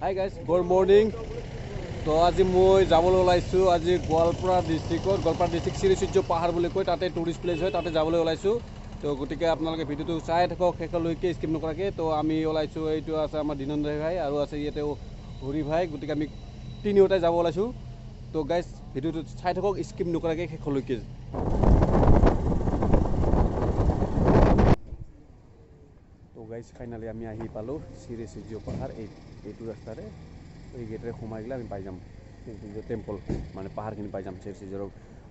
Hi guys, good morning. তো আজি মই যাবলৈ ওলাইছোঁ আজি গোৱালপাৰা ডিষ্ট্ৰিক্টত, গোৱালপাৰা ডিষ্ট্ৰিক্ট শ্ৰীসূৰ্য পাহাৰ বুলি কয়, তাতে টুৰিষ্ট প্লেচ হয়, তাতে যাবলৈ ওলাইছোঁ। তো গতিকে আপোনালোকে ভিডিঅ'টো চাই থাকক শেষলৈকে স্কিপ নকৰাকৈ। তো আমি ওলাইছোঁ, এইটো আছে আমাৰ দিনন্দয় ভাই আৰু আছে ইয়াতেও হৰি ভাই, গতিকে আমি তিনিওটাই যাব ওলাইছোঁ। তো গাইজ ভিডিঅ'টো চাই থাকক স্কিপ নকৰাকৈ শেষলৈকে। তো গাইজ ফাইনেলি আমি আহি পালোঁ শ্ৰীসূৰ্য পাহাৰ। এইটো ৰাস্তাৰে এই গেটেৰে সোমাই গ'লে আমি পাই যাম শ্ৰীসূৰ্য টেম্পল, মানে পাহাৰখিনি পাই যাম, শ্ৰীসূৰ্যৰ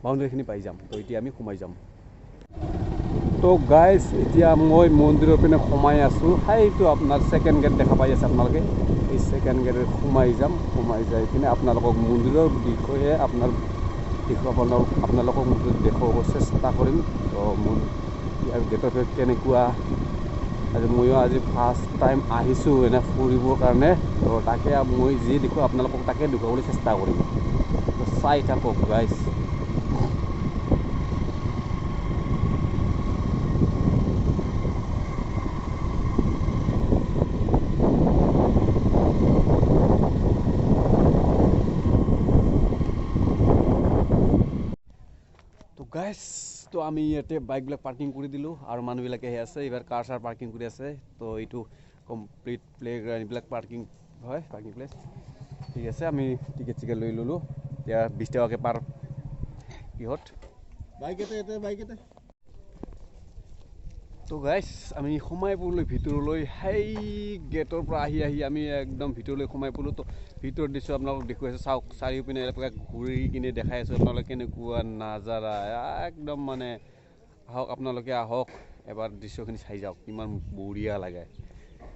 বাউণ্ডেৰীখিনি পাই যাম। তো এতিয়া আমি সোমাই যাম। তো গাইজ এতিয়া মই মন্দিৰৰ পিনে সোমাই আছোঁ। সেইটো আপোনাৰ ছেকেণ্ড গেট দেখা পাই আছে আপোনালোকে, এই ছেকেণ্ড গেটে সোমাই যাম। সোমাই যাই কিনে আপোনালোকক মন্দিৰৰ বিষয়ে আপোনালোকক দেখুৱাব চেষ্টা কৰিম। তো ইয়াৰ গেটৰ ভিতৰত কেনেকুৱা, আজি ময়ো আজি ফাৰ্ষ্ট টাইম আহিছোঁ এনে ফুৰিবৰ কাৰণে, তো তাকে মই যি দেখোঁ আপোনালোকক তাকে দেখুৱাবলৈ চেষ্টা কৰিম। তো চাই থাকক গাইজ। তো গাইজ তো আমি ইয়াতে বাইকবিলাক পাৰ্কিং কৰি দিলোঁ আৰু মানুহবিলাকে আহি আছে, এইবাৰ কাৰ চাৰ পাৰ্কিং কৰি আছে। তো এইটো কমপ্লিট প্লে গ্ৰাউণ্ড, এইবিলাক পাৰ্কিং হয়, পাৰ্কিং প্লেচ। ঠিক আছে, আমি টিকেট চিকেট লৈ ল'লোঁ। এতিয়া 20 টকাকৈ পাৰ কিহত বাইক। তো গাইজ আমি সোমাই পৰিলোঁ ভিতৰলৈ। সেই গেটৰ পৰা আহি আহি আমি একদম ভিতৰলৈ সোমাই পৰিলোঁ। তো ভিতৰত দিছোঁ আপোনালোকক দেখুৱাইছোঁ, চাওক চাৰিওপিনে এনেকুৱা ঘূৰি কিনে দেখাই আছোঁ আপোনালোকে কেনেকুৱা নাজাৰা একদম, মানে আহক আপোনালোকে, আহক এবাৰ দৃশ্যখিনি চাই যাওক, কিমান বঢ়িয়া লাগে।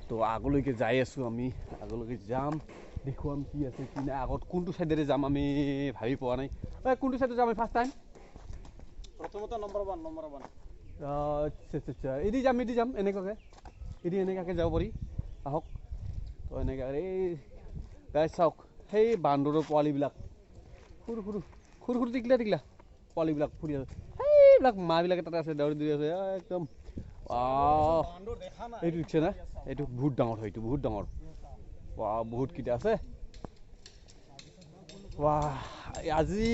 তো আগলৈকে যাই আছোঁ আমি, আগলৈকে যাম, দেখুৱাম কি আছে কি নাই। আগত কোনটো চাইডেৰে যাম আমি ভাবি পোৱা নাই। ঐ কোনটো চাইডে যাম আমি ফাৰ্ষ্ট টাইম? প্ৰথমতে নম্বৰ ওৱান। আচ্ছা আচ্ছা আচ্ছা, এদি যাম, এদি যাম, এনেকুৱাকৈ এদি এনেকুৱাকৈ যাব পাৰি। আহক। তো এনেকৈ এই গাইজ চাওক, সেই বান্দৰৰ পোৱালিবিলাক সৰু সৰু সৰু সৰু টিকলা টিকলা পোৱালিবিলাক ফুৰি আছে, সেইবিলাক মাবিলাকে তাতে আছে, দৌৰি দৌৰি আছে একদম। এইটো দেখিছে না, এইটো বহুত ডাঙৰ হয়, এইটো বহুত ডাঙৰ। ৱাহ, বহুতকেইটা আছে। ৱাহ, আজি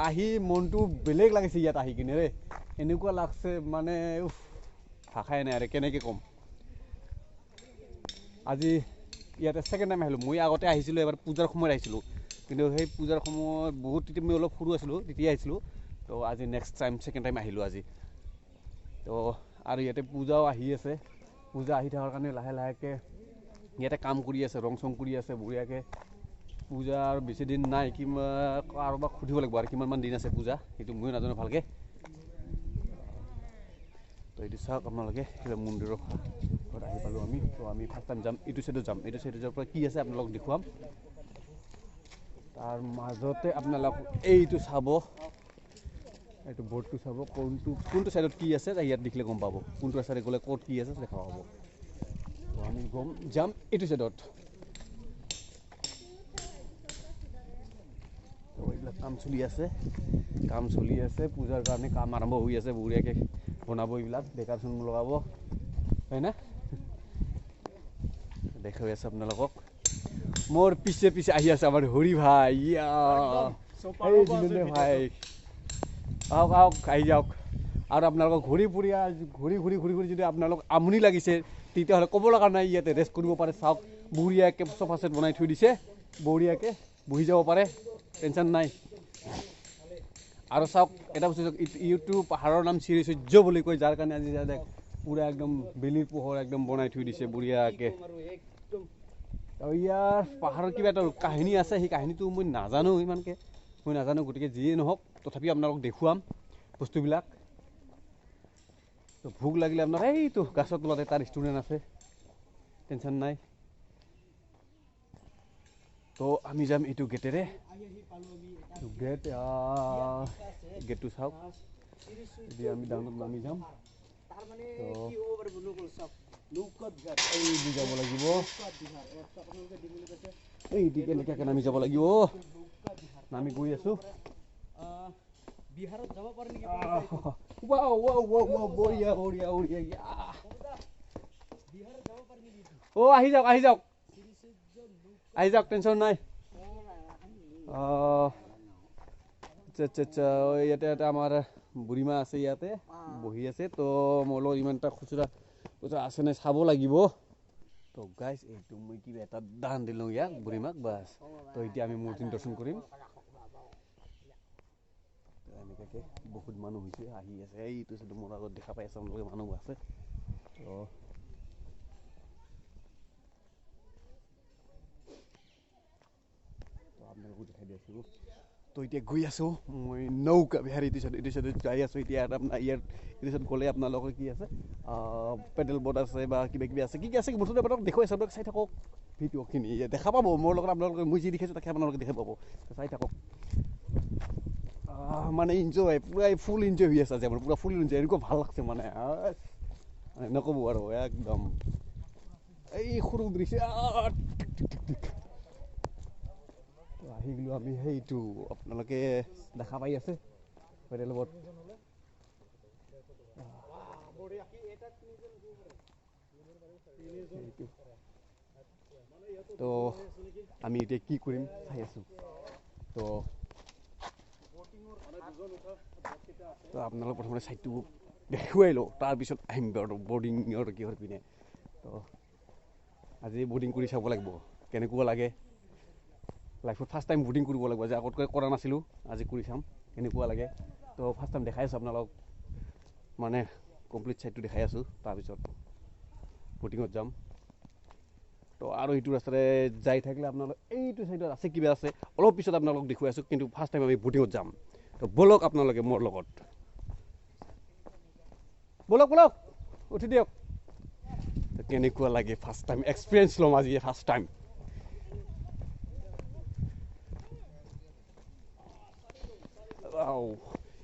আহি মনটো বেলেগ লাগিছে ইয়াত আহি কিনে ৰে, এনেকুৱা লাগছে মানে উফ, ভাষাই নাই আৰু কেনেকৈ ক'ম। আজি ইয়াতে ছেকেণ্ড টাইম আহিলোঁ। মই আগতে আহিছিলোঁ এবাৰ পূজাৰ সময়ত আহিছিলোঁ, কিন্তু সেই পূজাৰ সময়ত বহুত তেতিয়া মই অলপ সৰু আছিলোঁ, তেতিয়া আহিছিলোঁ। তো আজি নেক্সট টাইম ছেকেণ্ড টাইম আহিলোঁ আজি। তো আৰু ইয়াতে পূজাও আহি আছে, পূজা আহি থকাৰ কাৰণে লাহে লাহেকৈ ইয়াতে কাম কৰি আছে, ৰং চং কৰি আছে বঢ়িয়াকৈ। পূজা আৰু বেছি দিন নাই, কিমান কাৰোবাক সুধিব লাগিব আৰু কিমানমান দিন আছে পূজা, সেইটো ময়ো নাজানো ভালকৈ। তো এইটো চাওক আপোনালোকে, মন্দিৰৰ ঘৰত আহি পালোঁ আমি। তো আমি ফাৰ্ষ্ট টাইম যাম, এইটো চাইডত যাম, এইটো চাইডত যোৱাৰ পৰা কি আছে আপোনালোকক দেখুৱাম। তাৰ মাজতে আপোনালোক এইটো চাব, এইটো বৰ্ডটো চাব, কোনটো কোনটো চাইডত কি আছে ইয়াত দেখিলে গম পাব, কোনটো চাইডে গ'লে ক'ত কি আছে দেখা পাব। তো আমি গম যাম এইটো চাইডত। তো এইবিলাক কাম চলি আছে, কাম চলি আছে, পূজাৰ কাৰণে কাম আৰম্ভ হৈ আছে, বঢ়িয়াকৈ বনাব এইবিলাক, ডেকৰেশ্যন লগাব, হয়নে? দেখুৱাই আছে আপোনালোকক। মোৰ পিছে পিছে আহি আছে আমাৰ হৰি ভাই, ভাই আহক আহক আহি যাওক। আৰু আপোনালোকক ঘূৰি ফুৰি ঘূৰি ঘূৰি ঘূৰি ঘূৰি যদি আপোনালোক আমনি লাগিছে তেতিয়াহ'লে ক'ব লগা নাই, ইয়াতে ৰেষ্ট কৰিব পাৰে। চাওক বঢ়িয়াকৈ চোফা ছেট বনাই থৈ দিছে, বঢ়িয়াকৈ বহি যাব পাৰে, টেনশ্যন নাই। আৰু চাওক এটা বস্তু, ইউটিউব পাহাৰৰ নাম শ্ৰীসূৰ্য বুলি কয়, যাৰ কাৰণে আজি পূৰা একদম বেলিৰ পোহৰ একদম বনাই থৈ দিছে বঢ়িয়াকৈ। আৰু ইয়াৰ পাহাৰৰ কিবা এটা কাহিনী আছে, সেই কাহিনীটো মই নাজানো, ইমানকৈ মই নাজানো, গতিকে যিয়ে নহওক তথাপিও আপোনালোকক দেখুৱাম বস্তুবিলাক। তো ভোক লাগিলে আপোনাৰ এইটো গাছৰ তলতে এটা ৰেষ্টুৰেণ্ট আছে, টেনশ্যন নাই। তো আমি যাম এইটো গেটেৰে, গেট গেটটো চাওক, এতিয়া আমি ডাউনত নামি যাম। এই দি যাব লাগিব, এই দি কেনেকুৱাকৈ নামি যাব লাগিব, নামি গৈ আছোঁ। বঢ়িয়া বঢ়িয়া বঢ়িয়া। অ' আহি যাওক আহি যাওক। আহি যাওক, টেনশ্যন নাই। আচ্ছা আচ্ছা আচ্ছা, ইয়াতে এটা আমাৰ বুঢ়ীমা আছে, ইয়াতে বহি আছে। তো মোৰ লগত ইমান এটা খুচুৰা পইচা আছে নাই চাব লাগিব। তো গাইজ এইটো মই কিবা এটা দান দিলোঁ ইয়াক বুঢ়ীমাক, বাছ। তো এতিয়া আমি মূৰ্তি দৰ্শন কৰিম। এনেকুৱাকৈ বহুত মানুহ হৈছে, আহি আছে। এইটো চাইডত মোৰ আগত দেখা পাই আছে আপোনালোকে, মানুহ আছে। তো আপোনালোকো দেখাই দি আছোঁ। তো এতিয়া গৈ আছোঁ মই নৌকা বিহাৰী এইটো চাইডত, এইটো চাইডত যাই আছোঁ এতিয়া। আপোনাৰ ইয়াত এইটো চাইডত গ'লে আপোনালোকৰ কি আছে, পেডেল ব'ট আছে বা কিবা কিবি আছে, কি কি আছে মুঠতে আপোনালোক দেখুৱাই আছোঁ। আপোনালোক চাই থাকক ভিডিঅ'খিনি, দেখা পাব মোৰ লগত আপোনালোকে, মই যি দেখিছোঁ তাকে আপোনালোকে দেখা পাব। চাই থাকক, মানে এনজয়, পূৰা ফুল এনজয় হৈ আছে আজি আমাৰ, পূৰা ফুল এনজয়। এনেকুৱা ভাল লাগছে মানে, মানে নক'ব আৰু একদম। এই সৰু দৃশ্য আহি গ'লোঁ আমি, সেইটো আপোনালোকে দেখা পাই আছে পেডেল ব'ট। তো আমি এতিয়া কি কৰিম চাই আছোঁ। তো তো আপোনালোক প্ৰথমতে চাইডটো দেখুৱাই লওঁ, তাৰপিছত আহিম বাৰু বৰ্ডিঙৰ কিহৰ পিনে। তো আজি বৰ্ডিং কৰি চাব লাগিব কেনেকুৱা লাগে। লাইফত ফাৰ্ষ্ট টাইম বৰ্ডিং কৰিব লাগিব, আজি আগতকৈ কৰা নাছিলোঁ, আজি কৰি চাম কেনেকুৱা লাগে। তো ফাৰ্ষ্ট টাইম দেখাই আছোঁ আপোনালোক, মানে কমপ্লিট চাইডটো দেখাই আছোঁ, তাৰপিছত ব'টিঙত যাম। তো আৰু এইটো ৰাস্তাৰে যাই থাকিলে আপোনালোক এইটো চাইডত আছে কিবা আছে, অলপ পিছত আপোনালোকক দেখুৱাই আছোঁ, কিন্তু ফাৰ্ষ্ট টাইম আমি ব'টিঙত যাম। তো ব'লক আপোনালোকে মোৰ লগত, ব'লক ব'লক, উঠি দিয়ক। কেনেকুৱা লাগে ফাৰ্ষ্ট টাইম এক্সপিৰিয়েঞ্চ ল'ম আজি ফাৰ্ষ্ট টাইম।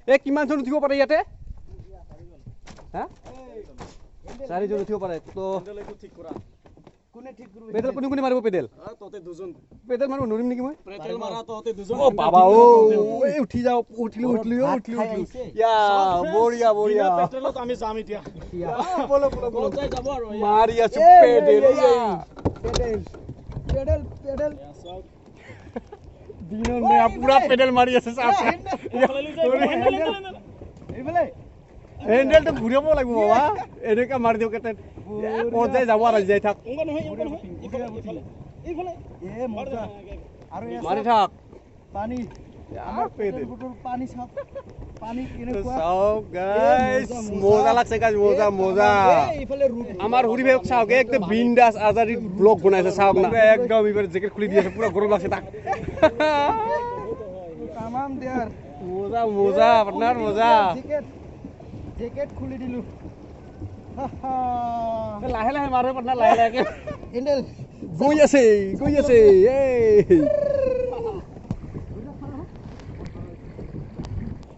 এই কিমানজন উঠিব পাৰে ইয়াতে? হা, চাৰিজন উঠিব পাৰে। তো পেডেল কোনে কোনে মাৰিব? পেডেল পেডেল মাৰিব নোৱাৰিম নেকি মই? অ বাবা অ, এই উঠি যাওঁ, উঠিলো উঠিলো উঠিলো উঠিলো। ইয়া বঢ়িয়া বঢ়িয়া, আমি যাম এতিয়া। ব'লক ব'লক ব'লক, মাৰি আছো পেডেল, পেডেল পেডেল পেডেল। দিনৰ পুৰা পেডেল মাৰি আছে। হেণ্ডেলটো ঘূৰাব লাগিব বাবা, এনেকুৱা মাৰি দিয়ক, ক'ত যাই যাব আৰু যাই থাক, মাৰি থাক। মজা লাগছে গাইজ, মজা মজা। আমাৰ হুৰি ভাইক চাওক, একদম বিন্দাস আজাদি ব্লগ বনাইছে, চাওক না একদম। এইবাৰ জেকেট খুলি দি আছে, পুৰা গৰম লাগছে তাক। মজা মজা আপোনাৰ মজা। জেকেট খুলি দিলো, লাহে লাহে মাৰো আপোনাৰ, লাহে লাহে গৈ আছে গৈ আছে। এই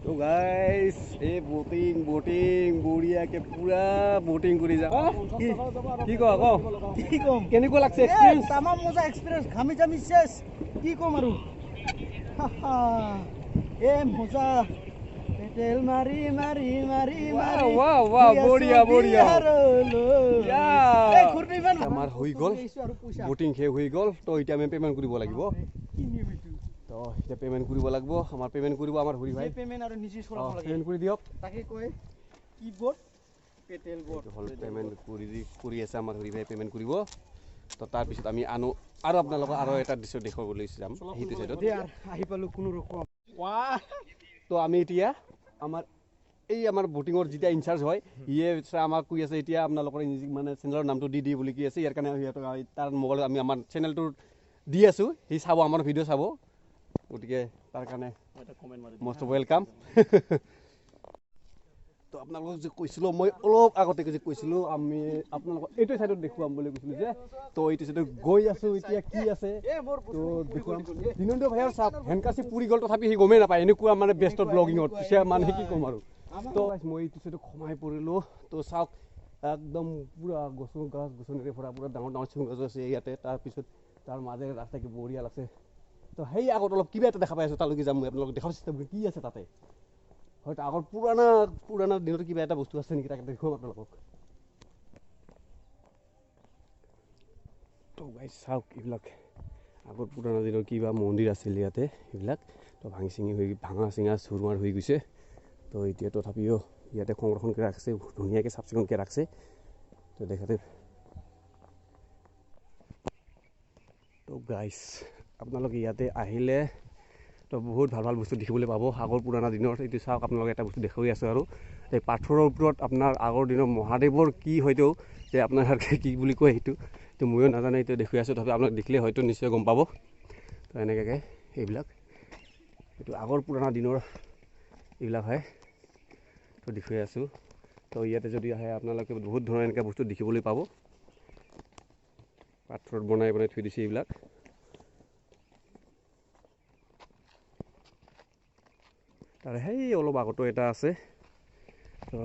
তো গাইস, এই বটিং বটিং বঢ়িয়াকে পুৰা বটিং কৰি যাম। কি কওঁ আকৌ, কি ক'ম, কেনেকুৱা লাগছে এক্সপিৰিয়েঞ্চ? তামাম মজা এক্সপিৰিয়েঞ্চ, ঘামি জামি চেচ, কি ক'ম আৰু। এ মজা, পেডেল মাৰি মাৰি মাৰি মাৰি, ৱাও ৱাও বঢ়িয়া বঢ়িয়া। আমাৰ হৈ গ'ল বটিং, শেষ হৈ গ'ল। তো এতিয়া আমি পে'মেণ্ট কৰিব লাগিব। তো এতিয়া পে'মেণ্ট কৰিব লাগিব, আমাৰ পে'মেণ্ট কৰিব আমাৰ হৰি ভাই। পে'মেণ্ট আৰু নিজে চলাব লাগে, পে'মেণ্ট কৰি দিয়ক। তাকে কয় কি ব'ট, পেটেল ব'ট। হ'ল পে'মেণ্ট কৰি আছে আমাৰ হৰি ভাই, পে'মেণ্ট কৰিব। তো তাৰপিছত আমি আনো আৰু আপোনালোকক আৰু এটা দৃশ্য দেখুৱাবলৈ যাম সেইটো চাইডত। আহি পালোঁ কোনো ৰকম। তো আমি এতিয়া আমাৰ এই আমাৰ ব'টিঙৰ যেতিয়া ইনচাৰ্জ হয়, সিয়ে আমাক কৈ আছে এতিয়া আপোনালোকৰ মানে চেনেলৰ নামটো দি দি বুলি কি আছে। ইয়াৰ কাৰণে সিহঁতক তাৰ মোবাইলত আমি আমাৰ চেনেলটোত দি আছোঁ, সি চাব আমাৰ ভিডিঅ' চাব, গতিকে তাৰ কাৰণে মষ্ট welcome. তো আপোনালোকক যে কৈছিলোঁ মই অলপ আগতে যে কৈছিলোঁ আমি আপোনালোকক এইটো চাইডত দেখুৱাম বুলি কৈছিলোঁ যে, তো এইটো চাইডত গৈ আছোঁ এতিয়া কি আছে তো দেখুৱাম। দিনন্ত ভাইৰ চাওক হেণ্ডকাচি পুৰি গ'ল, তথাপি সি গমেই নাপায়, এনেকুৱা মানে ব্যস্ত ব্লগিঙত পিছে মানে কি ক'ম আৰু। তো মই এইটো চাইডত সোমাই পৰিলোঁ। তো চাওক একদম পূৰা গছ গছ গছনিৰে ভৰা পূৰা ডাঙৰ ডাঙৰ চেগুন গছ আছে ইয়াতে। তাৰপিছত তাৰ মাজেৰে ৰাস্তা কি বঢ়িয়া লাগছে। তো সেই আগত অলপ কিবা এটা দেখা পাই আছোঁ, তালৈকে যাম মই, আপোনালোকক দেখাব চেষ্টা কৰিম কি আছে তাতে। হয়তো আগৰ পুৰণা পুৰণা দিনত কিবা এটা বস্তু আছে নেকি, তাকে দেখুৱাম আপোনালোকক। তো গাইজ চাওক এইবিলাক আগৰ পুৰণা দিনৰ কিবা মন্দিৰ আছিল ইয়াতে এইবিলাক তো ভাঙি চিঙি হৈ ভাঙা চিঙা চুৰমাৰ হৈ গৈছে। তো এতিয়া তথাপিও ইয়াতে সংৰক্ষণ কৰি ৰাখিছে, ধুনীয়াকৈ চাফ চিকুণকৈ ৰাখিছে। তো দেখাতে তো গাইছ আপোনালোকে ইয়াতে আহিলে তো বহুত ভাল ভাল বস্তু দেখিবলৈ পাব আগৰ পুৰণা দিনৰ। এইটো চাওক আপোনালোকে এটা বস্তু দেখুৱাই আছোঁ আৰু এই পাথৰৰ ওপৰত আপোনাৰ আগৰ দিনৰ মহাদেৱৰ কি হয়তো যে আপোনাৰ কি বুলি কয় সেইটো তো ময়ো নাজানো, এইটো দেখুৱাই আছোঁ। তথাপি আপোনাক দেখিলে হয়তো নিশ্চয় গম পাব। তো এনেকুৱাকৈ এইবিলাক এইটো আগৰ পুৰণা দিনৰ এইবিলাক হয়, তো দেখুৱাই আছোঁ। তো ইয়াতে যদি আহে আপোনালোকে বহুত ধৰণৰ এনেকুৱা বস্তু দেখিবলৈ পাব। পাথৰত বনাই বনাই থৈ দিছে এইবিলাক। তাৰে সেই অলপ আগতো এটা আছে, তো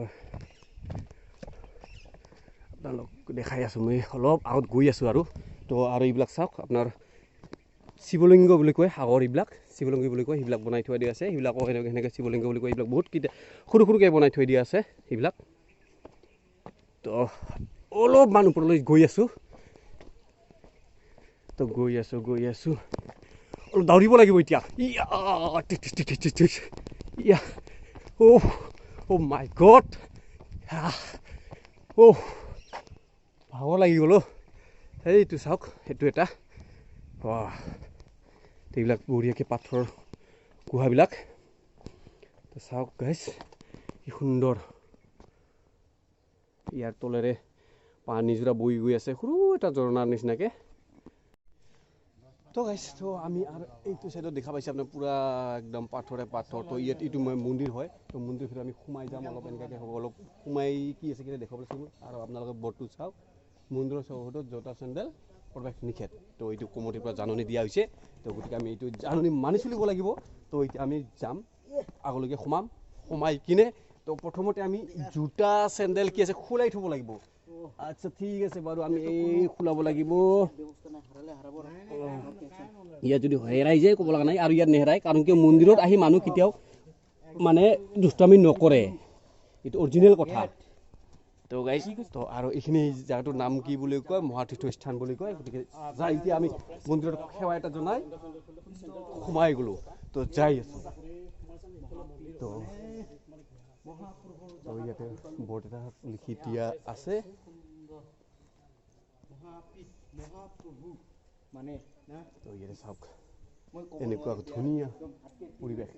আপোনালোক দেখাই আছোঁ মই অলপ আগত গৈ আছোঁ আৰু। তো আৰু এইবিলাক চাওক আপোনাৰ শিৱলিংগ বুলি কয়, আগৰ এইবিলাক শিৱলিংগ বুলি কয়, সেইবিলাক বনাই থৈ দিয়া আছে। সেইবিলাকো সেনেকৈ সেনেকৈ শিৱলিংগ বুলি কয়, এইবিলাক বহুত কেইটা সৰু সৰুকৈ বনাই থৈ দিয়া আছে সেইবিলাক। তো অলপমান ওপৰলৈ গৈ আছোঁ, তো গৈ আছোঁ গৈ আছোঁ, অলপ দৌৰিব লাগিব এতিয়া। ইয়া অ' অ' মাই গড, অ' ভাগৰ লাগি গ'ল। সেইটো চাওক সেইটো এটা এইবিলাক বঢ়িয়াকৈ পাথৰৰ গুহাবিলাক। তো চাওক গাইছ কি সুন্দৰ, ইয়াৰ তলেৰে পানী যোৰা বৈ গৈ আছে সৰু এটা ঝৰ্ণাৰ নিচিনাকৈ। তো গাইছ তো আমি আৰু এইটো চাইডত দেখা পাইছে আপোনাৰ পূৰা একদম পাথৰে পাথৰ। তো ইয়াত এইটো মন্দিৰ হয়, তো মন্দিৰ ভিতৰত আমি সোমাই যাম অলপ এনেকুৱাকৈ হ'ব, অলপ সোমাই কি আছে কি দেখুৱাব লাগিব। আৰু আপোনালোকে বৰ্ডটো চাওক, মন্দিৰৰ চৌহদত জোতা চেণ্ডেল প্ৰৱেশ নিষেধ। তো এইটো কমিটিৰ পৰা জাননী দিয়া হৈছে, তো গতিকে আমি এইটো জাননী মানি চলিব লাগিব। তো এতিয়া আমি যাম আগলৈকে সোমাম, সোমাই কিনে তো প্ৰথমতে আমি জোতা চেণ্ডেল কি আছে খোলাই থ'ব লাগিব। আচ্ছা ঠিক আছে বাৰু, আমি এই খোলাব লাগিব। ইয়াত যদি হেৰাই যায় ক'ব লগা নাই, আৰু ইয়াত নেহেৰাই, কাৰণ কিয় মন্দিৰত আহি মানুহ কেতিয়াও মানে দুষ্টামি নকৰে, এইটো অৰিজিনেল কথা। তো গাইছ তো আৰু এইখিনি জেগাটোৰ নাম কি বুলি কয়, মহাতীৰ্থস্থান বুলি কয়। গতিকে যাই এতিয়া আমি মন্দিৰত সেৱা এটা জনাই সোমাই গ'লোঁ, তো যাই আছোঁ। তো তো ইয়াতে বৰ্ড এটা লিখি দিয়া আছে। তো ইয়াতে চাওক এনেকুৱা ধুনীয়া পৰিৱেশ,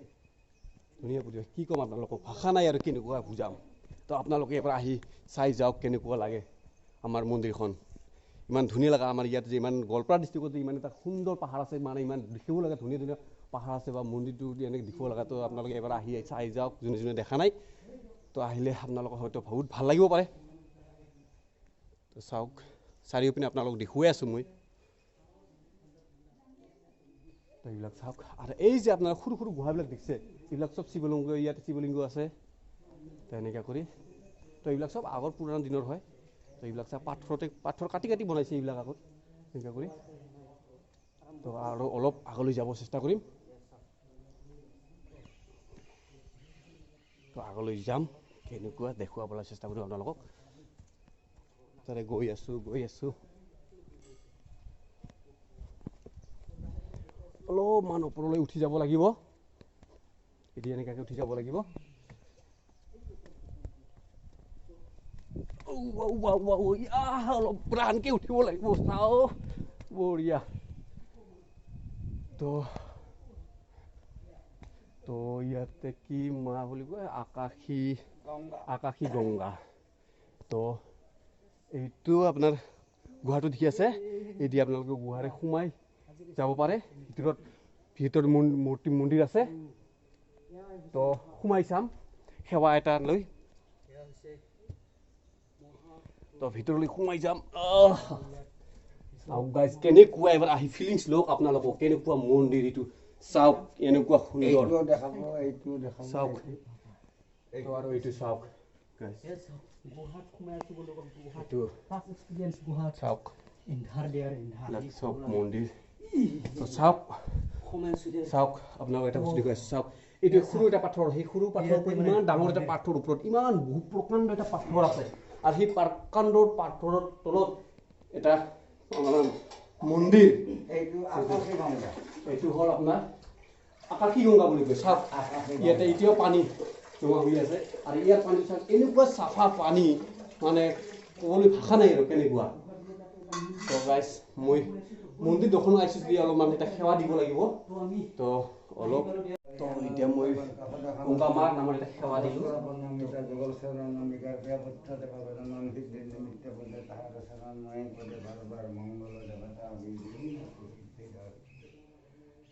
ধুনীয়া পৰিৱেশ, কি ক'ম আপোনালোকক, ভাষা নাই আৰু কেনেকুৱা বুজাম। তো আপোনালোকে এবাৰ আহি চাই যাওক কেনেকুৱা লাগে আমাৰ মন্দিৰখন, ইমান ধুনীয়া লগা। আমাৰ ইয়াত যে ইমান গোৱালপাৰা ডিষ্ট্ৰিক্টত যে ইমান এটা সুন্দৰ পাহাৰ আছে, মানে ইমান দেখিব লগা ধুনীয়া ধুনীয়া পাহাৰ আছে বা মন্দিৰটো এনেকৈ দেখিব লগা। তো আপোনালোকে এবাৰ আহি চাই যাওক, যোনে যোনে দেখা নাই, তো আহিলে আপোনালোকৰ হয়তো বহুত ভাল লাগিব পাৰে। তো চাওক চাৰিওপিনে আপোনালোক দেখুৱাই আছোঁ মই। তো এইবিলাক চাওক, আৰু এই যে আপোনাৰ সৰু সৰু গুহাবিলাক দেখিছে, এইবিলাক চব শিৱলিংগ, ইয়াতে শিৱলিংগ আছে তেনেকুৱা কৰি। তো এইবিলাক চব আগৰ পুৰণা দিনৰ হয়। তো এইবিলাক চব পাথৰতে পাথৰ কাটি কাটি বনাইছে এইবিলাক আগত তেনেকুৱা কৰি। তো আৰু অলপ আগলৈ যাব চেষ্টা কৰিম, তো আগলৈ যাম কেনেকুৱা দেখুৱাবলৈ চেষ্টা কৰিম আপোনালোকক। তাৰে গৈ আছোঁ গৈ আছোঁ, অলপমান ওপৰলৈ উঠি যাব লাগিব, এতিয়া এনেকুৱাকৈ উঠি যাব লাগিব। অলপ প্ৰাণকৈ উঠিব লাগিব, চাওঁ বঢ়িয়া। তো তো ইয়াতে কি মা বুলি কয়, আকাশী আকাশী গংগা। তো এইটো আপোনাৰ গুহাটো দেখি আছে, এতিয়া আপোনালোকে গুহাৰে সোমাই যাব পাৰে। ভিতৰত ভিতৰত মূৰ্তি মন্দিৰ আছে, তো সোমাই চাম সেৱা এটা লৈ। তো ভিতৰলৈ সোমাই যাম। চাওক গাইজ কেনেকুৱা এবাৰ আহি ফিলিংছ লওক আপোনালোকক, কেনেকুৱা মন্দিৰ এইটো চাওক, এনেকুৱা সুন্দৰ চাওক। আৰু এইটো চাওক চাওক চব মন্দিৰ। তো চাওক চাওক আপোনালোক এটা বস্তু দেখুৱাইছোঁ, চাওক এইটো সৰু এটা পাথৰ, সেই সৰু পাথৰৰ ওপৰত ইমান ডাঙৰ এটা পাথৰ ওপৰত ইমান বহুত প্ৰকাণ্ড এটা পাথৰ আছে, আৰু সেই প্ৰকাণ্ডৰ পাথৰৰ তলত এটা মন্দিৰ। এইটো আকাশী গংগা। এইটো হ'ল আপোনাৰ আকাশী গংগা বুলি কয়। চাওক ইয়াতে এতিয়াও পানী জমা হৈ আছে আৰু ইয়াৰ পানী চাওক এনেকুৱা চাফা পানী, মানে ক'বলৈ ভাষা নাই আৰু কেনেকুৱা। তো গাইজ মই মন্দিৰ দৰ্শন আহিছোঁ যদি অলপমান এটা সেৱা দিব লাগিব। তো অলপ তো এতিয়া মই গংগা মাৰ নামৰ এটা সেৱা দিলোঁ।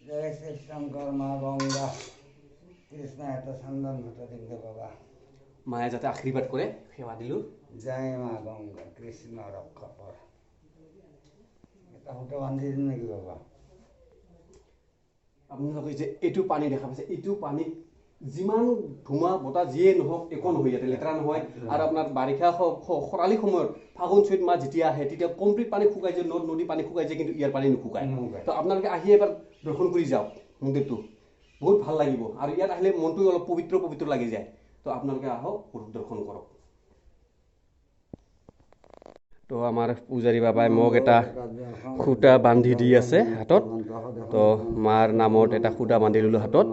জয় শিৱ শংকৰ মা গংগা কৃষ্ণ এটা চন্দন ভট্ট বাবা। মায়ে যাতে আশীৰ্বাদ কৰে সেৱা দিলোঁ। জয় মা গংগা কৃষ্ণ ৰক্ষা কৰ। এটা সূতা বান্ধি দিম নেকি বাবা? আপোনালোকে যে এইটো পানী দেখা পাইছে, এইটো পানীত যিমান ধুমুহা বতাহ যিয়ে নহওক একো নহয়, ইয়াতে লেতেৰা নহয়। আৰু আপোনাৰ বাৰিষা খৰালি সময়ত ফাগুন চৈত মাহ যেতিয়া আহে তেতিয়া কমপ্লিট পানী শুকাই যায়, নদ নদী পানী শুকাই যায়, কিন্তু ইয়াৰ পানী নুশুকায়। তো আপোনালোকে আহি এবাৰ দৰ্শন কৰি যাওক মন্দিৰটো, বহুত ভাল লাগিব। আৰু ইয়াত আহিলে মনটো অলপ পবিত্ৰ পবিত্ৰ লাগি যায়। তো আপোনালোকে আহক, দৰ্শন কৰক। তো আমাৰ পূজাৰী বাবাই মোক এটা সূতা বান্ধি দি আছে হাতত। তো মাৰ নামত এটা সূতা বান্ধি ল'লোঁ হাতত।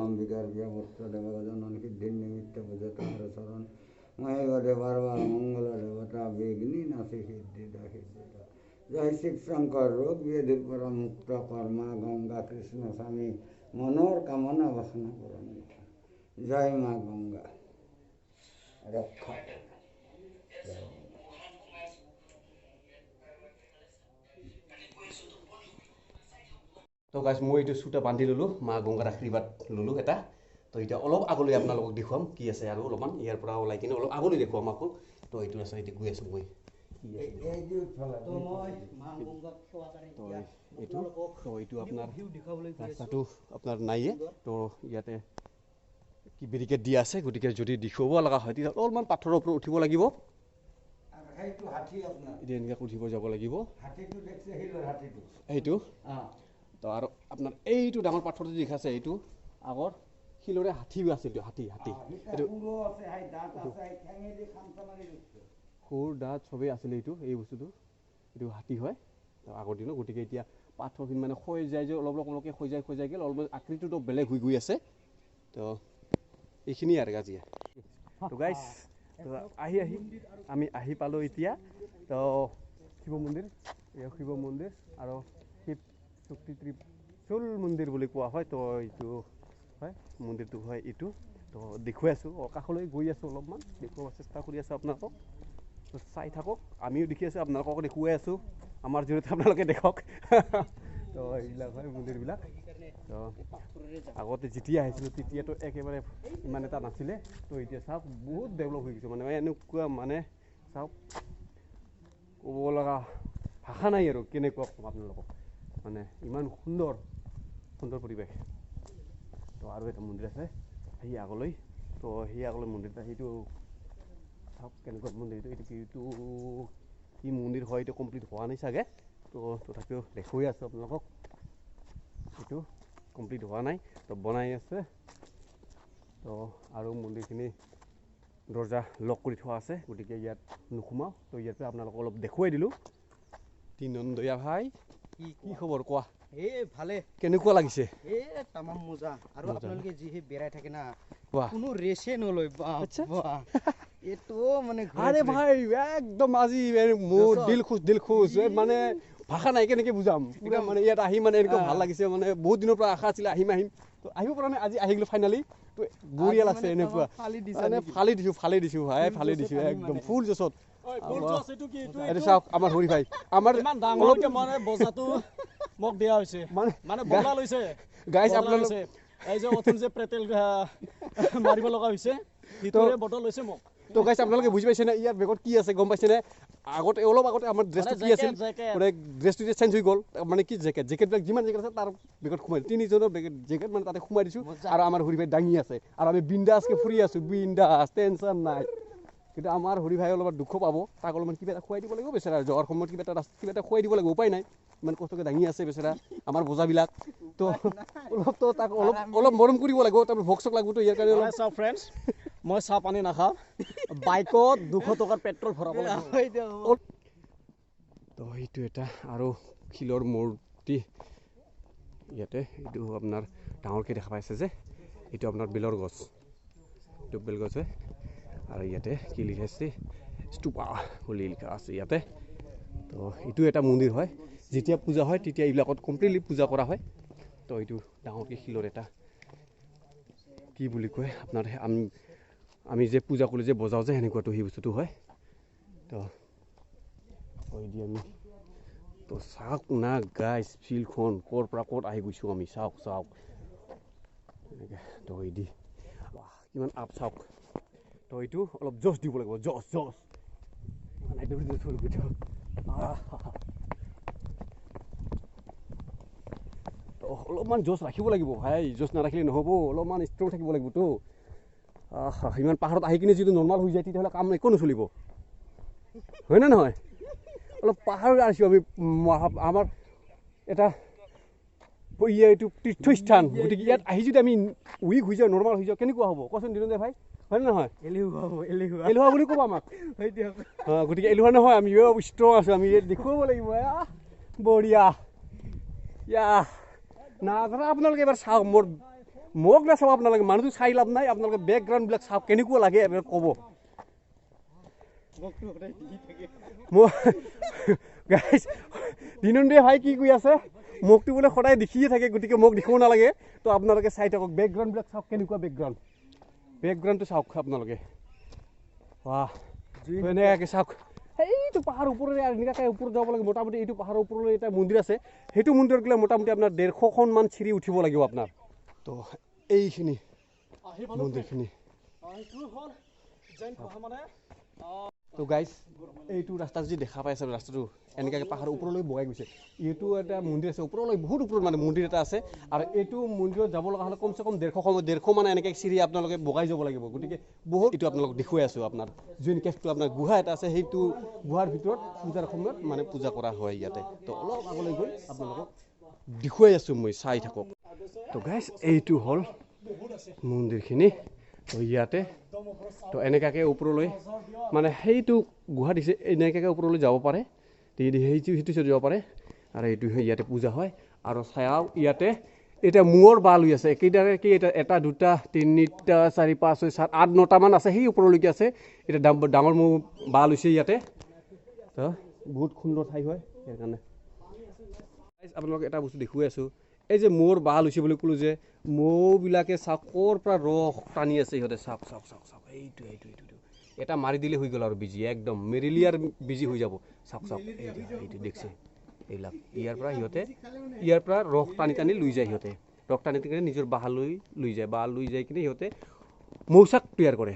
জয় শিৱ শংকৰ ৰোগ ব্যাধিৰ পৰা মুক্ত কৰ্মা গংগা কৃষ্ণ স্বামী মনৰ কামনা বাসনা পূৰণ। জয় মা গংগা ৰক্ষা। তো গাইজ মই এইটো সূতা বান্ধি ল'লোঁ, মা গংগাৰ আশীৰ্বাদ ল'লোঁ এটা। তো এতিয়া অলপ আগলৈ আপোনালোকক দেখুৱাম কি আছে আৰু অলপমান ইয়াৰ পৰা ওলাই কিনে অলপ আগলৈ দেখুৱাম আকৌ। তো এইটো আছে, এতিয়া গৈ আছোঁ মই। এইটো তো এইটো আপোনাৰ ৰাস্তাটো আপোনাৰ নাইয়ে। তো ইয়াতে কি বেৰিকেড দিয়া আছে, গতিকে যদি দেখুৱাব লগা হয় তেতিয়া অলপমান পাথৰৰ ওপৰত উঠিব লাগিব। এতিয়া এনেকৈ উঠিব যাব লাগিব সেইটো। তো আৰু আপোনাৰ এইটো ডাঙৰ পাথৰটো দেখাছে, এইটো আগৰ শিলৰে হাতীও আছিল, হাতী হাতী এইটো সুৰ দাঁত চবেই আছিলে এইটো, এই বস্তুটো এইটো হাতী হয় আগৰ দিনত। গতিকে এতিয়া পাথৰখিনি মানে ক্ষয় যায় যে অলপ অলপ অলপকৈ ক্ষয় যায় ক্ষয় যায় গ'ল, অলপ আকৃতিটো বেলেগ হৈ গৈ আছে। তো এইখিনিয়ে আৰু গাজিয়া। তো গাইজ তো আহি আহি আমি আহি পালোঁ এতিয়া। তো শিৱ মন্দিৰ, এই শিৱ মন্দিৰ আৰু শিৱ শক্তি ত্ৰিশূল মন্দিৰ বুলি কোৱা হয়। তো এইটো হয় মন্দিৰটো হয় এইটো। তো দেখুৱাই আছোঁ, কাষলৈ গৈ আছোঁ, অলপমান দেখুৱাব চেষ্টা কৰি আছোঁ আপোনালোকক। তো চাই থাকক, আমিও দেখি আছোঁ, আপোনালোকক দেখুৱাই আছোঁ, আমাৰ জৰিয়তে আপোনালোকে দেখক। তো এইবিলাক হয় মন্দিৰবিলাক। তো আগতে যেতিয়া আহিছিলোঁ তেতিয়াতো একেবাৰে ইমান এটা নাছিলে। তো এতিয়া চাওক বহুত ডেভেলপ হৈ গৈছে, মানে এনেকুৱা মানে চাওক ক'ব লগা ভাষা নাই আৰু কেনেকুৱা ক'ম আপোনালোকক, মানে ইমান সুন্দৰ সুন্দৰ পৰিৱেশ। তো আৰু এটা মন্দিৰ আছে সেই আগলৈ। তো সেই আগলৈ মন্দিৰ এটা, সেইটো চাওক কেনেকুৱা মন্দিৰটো, এইটো এইটো কি মন্দিৰ হয় এইটো কমপ্লিট হোৱা নাই চাগে। তো তথাপিও দেখুৱাই আছোঁ আপোনালোকক, এইটো কমপ্লিট হোৱা নাই, তো বনাই আছে। তো আৰু মন্দিৰখিনি দৰ্জা লক কৰি থোৱা আছে, গতিকে ইয়াত নোসোমাওঁ। তো ইয়াৰ পৰা আপোনালোকক অলপ দেখুৱাই দিলোঁ। তিনন্দয়া ভাই, কি খবৰ কোৱা? এই ভালে। কেনেকুৱা লাগিছে? এই তামাম মজা। আৰু আপোনালোকে যিহে বেৰাই থাকে না, কোনো ৰেচে নলয়। এইটো মানে আৰে ভাই একদম আজি মোৰ দিল খুচ, দিল খুচ, মানে ভাষা নাই কেনেকৈ বুজাম। পুৰা মানে ইয়াত আহি মানে এনেকুৱা ভাল লাগিছে, মানে বহুত দিনৰ পৰা আশা আছিলে আহিম আহিম, তো আহিব পৰা নাই, আজি আহি গ'লো ফাইনেলি। তো বঢ়িয়া লাগছে, এনেকুৱা মানে ফালি দিছোঁ, ফালি দিছোঁ ভাই, ফালি দিছোঁ একদম ফুল জোচত। এইটো চাওক আমাৰ হৰি ভাই, আমাৰ মোক দিয়া হৈছে মানে বদলা লৈছে গাইজ আপোনালোক। এই যে অথনি যে পেট্ৰল মাৰিব লগা হৈছে, সেইটোৰে বটল লৈছে মোক। তো গাইজ আপোনালোকে বুজি পাইছেনে ইয়াৰ বেগত কি আছে, গম পাইছেনে? আগতে অলপ আগতে আমাৰ ড্ৰেছটো কি আছিল, মানে ড্ৰেছটো এতিয়া চেঞ্জ হৈ গ'ল, মানে কি জেকেট, জেকেটবিলাক যিমান জেকেট আছে তাৰ বেগত সোমাই তিনিজনৰ বেগত জেকেট মানে তাতে সোমাই দিছোঁ। আৰু আমাৰ হৰি ভাই দাঙি আছে আৰু আমি বিন্দাছকৈ ফুৰি আছোঁ, বিন্দাছ, টেনশ্যন নাই। কিন্তু আমাৰ হৰি ভাই অলপমান দুখ পাব, তাক অলপমান কিবা এটা খুৱাই দিব লাগিব বেচেৰা, যোৱাৰ সময়ত কিবা এটা কিবা এটা খুৱাই দিব লাগিব, উপায় নাই, ইমান কষ্টকৈ দাঙি আছে বেচেৰা আমাৰ বোজাবিলাক। তো অলপ তো তাক অলপ অলপ মৰম কৰিব লাগিব, তাৰপৰা ভোক চোক লাগিব। তো ইয়াৰ কাৰণে অলপ চাওক ফ্ৰেণ্ডছ, মই চাহ পানী নাখাওঁ, বাইকত 200 টকাৰ পেট্ৰল ভৰাব লাগিব। তো সেইটো এটা আৰু শিলৰ মূৰ্তি। ইয়াতে এইটো আপোনাৰ ডাঙৰকৈ দেখা পাইছে যে এইটো আপোনাৰ বেলৰ গছ, এইটো বেল গছ হয়। আৰু ইয়াতে কি লিখা আছে, স্তূপা বুলি লিখা আছে ইয়াতে। তো এইটো এটা মন্দিৰ হয়, যেতিয়া পূজা হয় তেতিয়া এইবিলাকত কমপ্লিটলি পূজা কৰা হয়। তো এইটো ডাঙৰকৈ শিলৰ এটা কি বুলি কয় আপোনাৰ, আমি যে পূজা কৰিলে যে বজাওঁ যে সেনেকুৱাটো সেই বস্তুটো হয়। তো দি আমি তো চাওক না গাইজ, ফিল্ডখন ক'ৰ পৰা ক'ত আহি গৈছোঁ আমি, চাওক চাওক এনেকৈ। তো দি কিমান আপ চাওক। তো এইটো অলপ জচ দিব লাগিব, জচ জচ তো অলপমান জচ ৰাখিব লাগিব ভাই, জচ নাৰাখিলে নহ'ব, অলপমান ষ্ট্ৰং থাকিব লাগিবতো। ইমান পাহাৰত আহি কিনে যিটো নৰ্মেল হৈ যায় তেতিয়াহ'লে কাম একো নচলিব, হয়নে নহয়? অলপ পাহাৰত আহিছোঁ আমি, আমাৰ এটা এইটো তীৰ্থস্থান, গতিকে ইয়াত আহি যদি আমি উইক হৈ যাওঁ, নৰ্মেল হৈ যাওঁ, কেনেকুৱা হ'ব কচোন দিনতে ভাই, হয়নে নহয়? এলেহুৱা বুলি ক'ব আমাক, গতিকে এলেহুৱা নহয়, আমি ষ্ট্ৰং আছোঁ, আমি ইয়াত দেখুৱাব লাগিব। বঢ়িয়া ইয়া নাজানা আপোনালোকে এবাৰ চাওক, মোৰ মোক নাচাব আপোনালোকে, মানুহটো চাই লাভ নাই, আপোনালোকে বেকগ্ৰাউণ্ডবিলাক চাওক কেনেকুৱা লাগে এবাৰ ক'ব। দিনন্দে ভাই কি কৈ আছে, মোকটো বোলে সদায় দেখিয়ে থাকে, গতিকে মোক দেখিব নালাগে। তো আপোনালোকে চাই থাকক, বেকগ্ৰাউণ্ডবিলাক চাওক কেনেকুৱা বেকগ্ৰাউণ্ড, বেকগ্ৰাউণ্ডটো চাওক আপোনালোকে। ৱাহ, এনেকুৱাকৈ চাওক, সেইটো পাহাৰৰ ওপৰলৈ এনেকুৱাকৈ ওপৰত যাব লাগে। মোটামুটি এইটো পাহাৰৰ ওপৰলৈ এটা মন্দিৰ আছে, সেইটো মন্দিৰত গ'লে মোটামুটি আপোনাৰ 150খনমান চিৰি উঠিব লাগিব আপোনাৰ। তো এইখিনি মন্দিৰখিনি। তো গাইজ এইটো ৰাস্তা যদি দেখা পাই আছে, ৰাস্তাটো এনেকুৱাকৈ পাহাৰৰ ওপৰলৈ বগাই গৈছে। এইটো এটা মন্দিৰ আছে ওপৰলৈ, বহুত ওপৰত মানে মন্দিৰ এটা আছে। আৰু এইটো মন্দিৰত যাব লগা হ'লে কমচে কম 150 মানে এনেকৈ চিৰি আপোনালোকে বগাই যাব লাগিব। গতিকে বহুত এইটো আপোনালোক দেখুৱাই আছোঁ। আপোনাৰ জৈন কেফটো আপোনাৰ গুহা এটা আছে, সেইটো গুহাৰ ভিতৰত পূজাৰ সময়ত মানে পূজা কৰা হয় ইয়াতে। তো অলপ আগলৈ গৈ আপোনালোকক দেখুৱাই আছোঁ মই, চাই থাকক। তো গাইজ এইটো হ'ল মন্দিৰখিনি। তো ইয়াতে তো এনেকুৱাকৈ ওপৰলৈ মানে সেইটো গুহা দিছে, এনেকুৱাকৈ ওপৰলৈ যাব পাৰে, সেইটো চাইড যাব পাৰে। আৰু এইটো ইয়াতে পূজা হয়। আৰু চাওঁ ইয়াতে এতিয়া মূৰৰ বাল হৈ আছে, কেইটাৰে কি এটা 1 2 3 4 5 6 7 8 9টামান আছে, সেই ওপৰলৈকে আছে। এতিয়া ডাঙৰ মূৰ বাল হৈছে ইয়াতে। তো বহুত সুন্দৰ ঠাই হয় সেইকাৰণে। আপোনালোক এটা বস্তু দেখুৱাই আছোঁ, এই যে মূৰ বাল হৈছে বুলি ক'লোঁ যে, মৌবিলাকে চাওক ক'ৰ পৰা ৰস টানি আছে সিহঁতে, চাওক চাওক চাওক চাওক, এইটো এইটো এইটো এটা মাৰি দিলে হৈ গ'ল আৰু বিজি, একদম মেৰেলিয়াৰ বিজি হৈ যাব। চাওক চাওক, এইটো এইটো দেখছে এইবিলাক, ইয়াৰ পৰা সিহঁতে ইয়াৰ পৰা ৰস টানি টানি লৈ যায়, সিহঁতে ৰস টানি টানি নিজৰ বাহ লৈ লৈ যায়, বাহ লৈ যাই কিনে সিহঁতে মৌচাক তৈয়াৰ কৰে।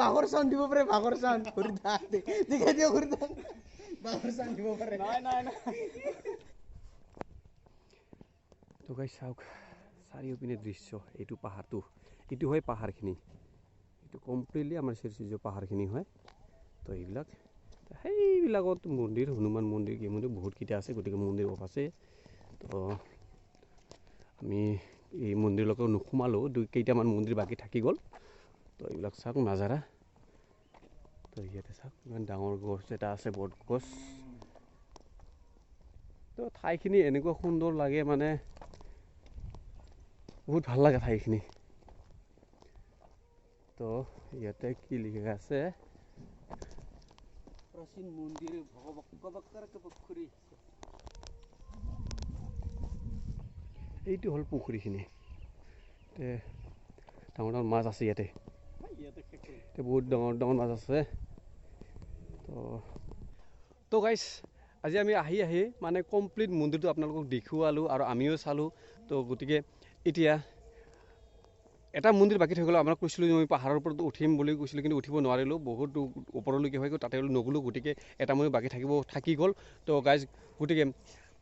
বাঘৰ চাউণ্ড দিব পাৰে, বাঘৰ চাউণ্ড দেখাই দিয়ক, বাঘৰ চাউণ্ড দিব পাৰে। তো গাইজ চাওক চাৰিওপিনে দৃশ্য, এইটো পাহাৰটো, এইটো হয় পাহাৰখিনি, এইটো কমপ্লিটলি আমাৰ শ্ৰীচূৰ্য পাহাৰখিনি হয়। তো এইবিলাক সেইবিলাকত মন্দিৰ, হনুমান মন্দিৰ, কি মন্দিৰ বহুতকেইটা আছে, গতিকে মন্দিৰ অফ আছে। তো আমি এই মন্দিৰলৈকে নোসোমালোঁ, দুই কেইটামান মন্দিৰ বাকী থাকি গ'ল। তো এইবিলাক চাওক নাজাৰা। তো ইয়াতে চাওক ইমান ডাঙৰ গছ এটা আছে, বট গছ। তো ঠাইখিনি এনেকুৱা সুন্দৰ লাগে, মানে বহুত ভাল লাগে ঠাইখিনি। তো ইয়াতে কি লিখা আছে, প্ৰাচীন মন্দিৰ পুখুৰী, এইটো হ'ল পুখুৰীখিনি। ডাঙৰ ডাঙৰ মাছ আছে ইয়াতে, বহুত ডাঙৰ ডাঙৰ মাছ আছে। তো গাইজ আজি আমি আহি আহি মানে কমপ্লিট মন্দিৰটো আপোনালোকক দেখুৱালোঁ আৰু আমিও চালোঁ। তো গতিকে এতিয়া এটা মন্দিৰ বাকী থৈ গ'ল। আমাক কৈছিলোঁ যে মই পাহাৰৰ ওপৰত উঠিম বুলি কৈছিলোঁ, কিন্তু উঠিব নোৱাৰিলোঁ, বহুত ওপৰলৈকে হৈ গ'ল, তাতে নগ'লোঁ, গতিকে এটা মন্দিৰ বাকী থাকি গ'ল। তো গাইজ গতিকে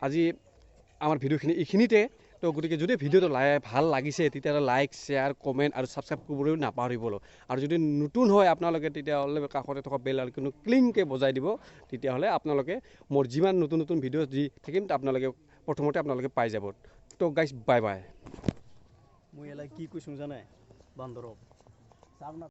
আজি আমাৰ ভিডিঅ'খিনি এইখিনিতে। তো গতিকে যদি ভিডিঅ'টো ভাল লাগিছে তেতিয়াহ'লে লাইক, শ্বেয়াৰ, কমেণ্ট আৰু ছাবস্ক্ৰাইব কৰিবলৈ নাপাহৰিব। আৰু যদি নতুন হয় আপোনালোকে তেতিয়াহ'লে কাষতে থকা বেল আইকনটো ক্লিংকৈ বজাই দিব, তেতিয়াহ'লে আপোনালোকে মোৰ যিমান নতুন নতুন ভিডিঅ' দি থাকিম আপোনালোকে প্ৰথমতে আপোনালোকে পাই যাব। তো গাইজ বাই বাই। মই এলাই কি কৈছোঁ জানে বান্দৰক?